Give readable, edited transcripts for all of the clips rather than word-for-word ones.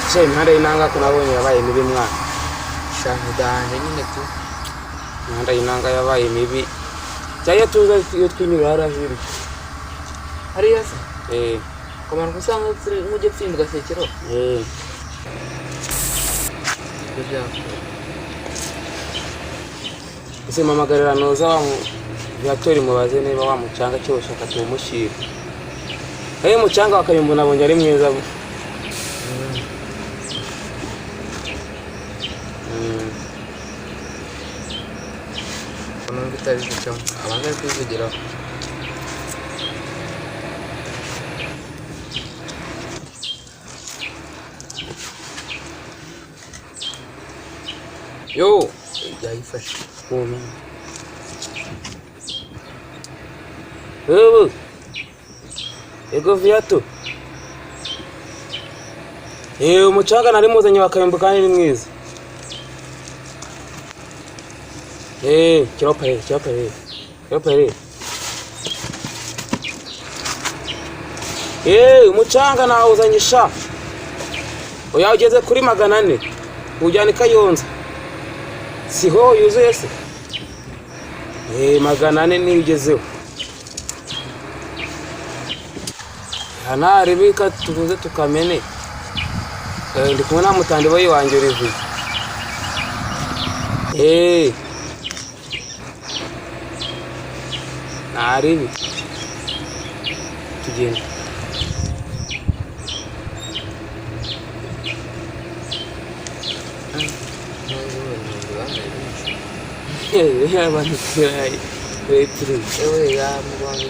Sha, imihanda y'inanga ko nabonye yabaye mibi mwana. Sha, ntidahanje nyine tu. Imihanda y'inanga yabaye mibi. Cyangwa iyo tuza, iyo twinyura hariya hirya. Hariya se? Eh. Ukamanuka usanga nk'ujya tsinda ugasekero. Eh. Ibyo byakora. Ese mpamagarira noza wa viatori, mubaze niba wa mucanga cyo ushaka tuwumushyira. Eh, mucanga wa Kayumbu nabonye ari mwiza bo. Numva itari gucamo, abanza ari kwivugiraho. Yo. Yayifashe. Ubu. Ego viato. Eh, umucanga nari muzanye wa Kayumbu kandi ni mwiza. Eh, kiropa rero, kiropa rero. Kiropa rero. Eh, umucanga nawuzanye sha. Oya, ugeze kuri 400. Ujyana i Kayonza. Siho yuzuye se? Eh, 400 niyo ugezeho. Ntaribika tubuze tukamene. Eh, ndi kumwe na mutandi boyi wanjye Olivier. Eh. Ntaribi. Tugende. Eh, abantu turi. Ewe yamubonye.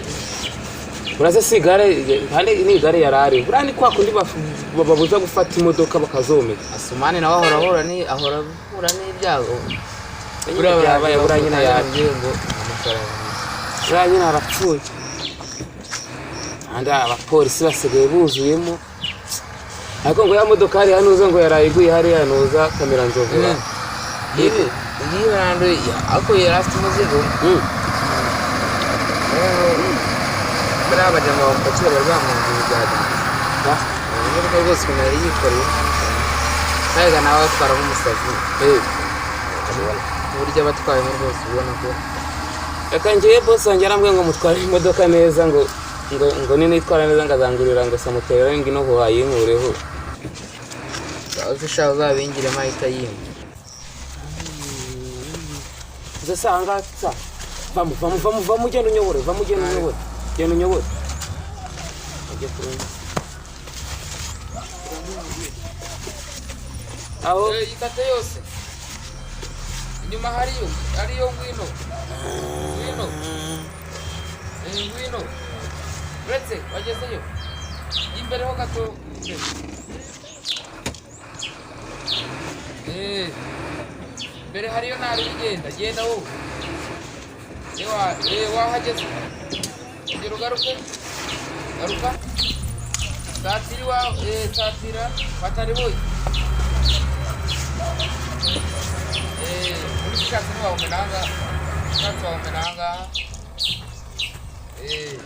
Urase si igare, kandi ni igare yarari. Buriya ni kwa kundi babuza gufata imodoka bakazomeka. Asumani nawe ahora ahura n'ibyago. Buriya byabaye, buriya nyine yaje. Ngo amafaranga. Buriya nyine arapfuye. Kandi abapolisi basigaye buzuyemo. Ariko ngo ya modoka hariya nuza ngo yaraye iguye hariya nuza kamera nzovura. Yibi yibanduye, ariko yari afite umuzigo. Buriya abajama bamupakira bari bamwumvira ibya imodoka rwose, ukuntu yari yikoreye, kandi nawe atwara nk'umusazi. Eh. Uburyo aba atwayemo rwose ubona ko Reka ngewe boss wanjye yarambwiye ngo mutware imodoka neza, ngo ninitwara neza ngo azangurira ngo samutera ngo ino wayinkureho. Uzi ushaka uzabingiremo ahita yimba. Uze se ahangaha sa. Vamo, vamo, vamo, vamo, ugenda unyobore, vamo, ugenda unyobore. Genda unyobore. Ujye kurunga. Aho Ikate yose inyuma hariyo, hariyo, ngwino, ngwino. Eh, ngwino, uretse wagezeyo imbere ho gato. Eh, mbere hariyo, ntari bigenda, genda wowe. Ewa, eh, wahageze, ongera ugaruke, garuka, satira iwawe. Eh, satira batari boye. Eh, uri ushatse ntiwawumena ahangaha, ushatse wawumena ahangaha. Eh.